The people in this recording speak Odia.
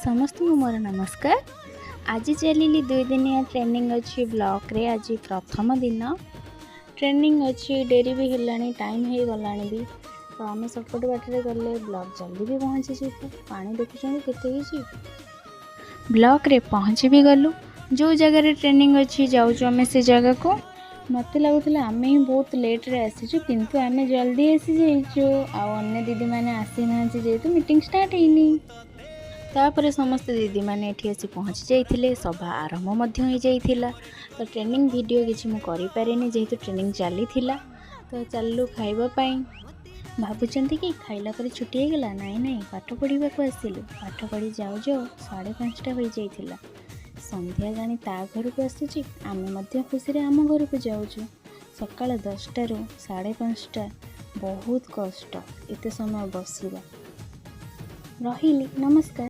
ସମସ୍ତଙ୍କୁ ମୋର ନମସ୍କାର। ଆଜି ଚାଲିଲି, 2 ଦିନିଆ ଟ୍ରେନିଂ ଅଛି ବ୍ଲକରେ। ଆଜି ପ୍ରଥମ ଦିନ ଟ୍ରେନିଂ ଅଛି। ଡେରି ବି ହେଲାଣି, ଟାଇମ୍ ହେଇଗଲାଣି ବି। ତ ଆମେ ସର୍ଟକଟ୍ ବାଟରେ ଗଲେ ବ୍ଲକ ଜଲ୍ଦି ବି ପହଞ୍ଚିଯିବୁ। ପାଣି ଦେଖୁଛନ୍ତି କେତେ ହେଇଛି। ବ୍ଲକରେ ପହଞ୍ଚି ବି ଗଲୁ। ଯେଉଁ ଜାଗାରେ ଟ୍ରେନିଂ ଅଛି, ଯାଉଛୁ ଆମେ ସେ ଜାଗାକୁ। ମୋତେ ଲାଗୁଥିଲା ଆମେ ହିଁ ବହୁତ ଲେଟ୍ରେ ଆସିଛୁ, କିନ୍ତୁ ଆମେ ଜଲ୍ଦି ଆସିଯାଇଛୁ ଆଉ ଅନ୍ୟ ଦିଦିମାନେ ଆସିନାହାନ୍ତି, ଯେହେତୁ ମିଟିଂ ଷ୍ଟାର୍ଟ ହେଇନି। ତାପରେ ସମସ୍ତେ ଦିଦିମାନେ ଏଠି ଆସି ପହଞ୍ଚି ଯାଇଥିଲେ। ସଭା ଆରମ୍ଭ ମଧ୍ୟ ହେଇଯାଇଥିଲା। ତ ଟ୍ରେନିଂ ଭିଡ଼ିଓ କିଛି ମୁଁ କରିପାରିନି, ଯେହେତୁ ଟ୍ରେନିଂ ଚାଲିଥିଲା। ତ ଚାଲିଲୁ ଖାଇବା ପାଇଁ। ଭାବୁଛନ୍ତି କି ଖାଇଲା ପରେ ଛୁଟି ହେଇଗଲା? ନାଇଁ ନାଇଁ, ପାଠ ପଢ଼ିବାକୁ ଆସିଲୁ। ପାଠ ପଢ଼ି ଯାଉ ଯାଉ 5:30 ହୋଇଯାଇଥିଲା। ସନ୍ଧ୍ୟା ଜାଣି ତା ଘରକୁ ଆସୁଛି, ଆମେ ମଧ୍ୟ ଖୁସିରେ ଆମ ଘରକୁ ଯାଉଛୁ। ସକାଳ 10ଟାରୁ 5:30, ବହୁତ କଷ୍ଟ ଏତେ ସମୟ ବସିବା। ରହିଲି, ନମସ୍କାର।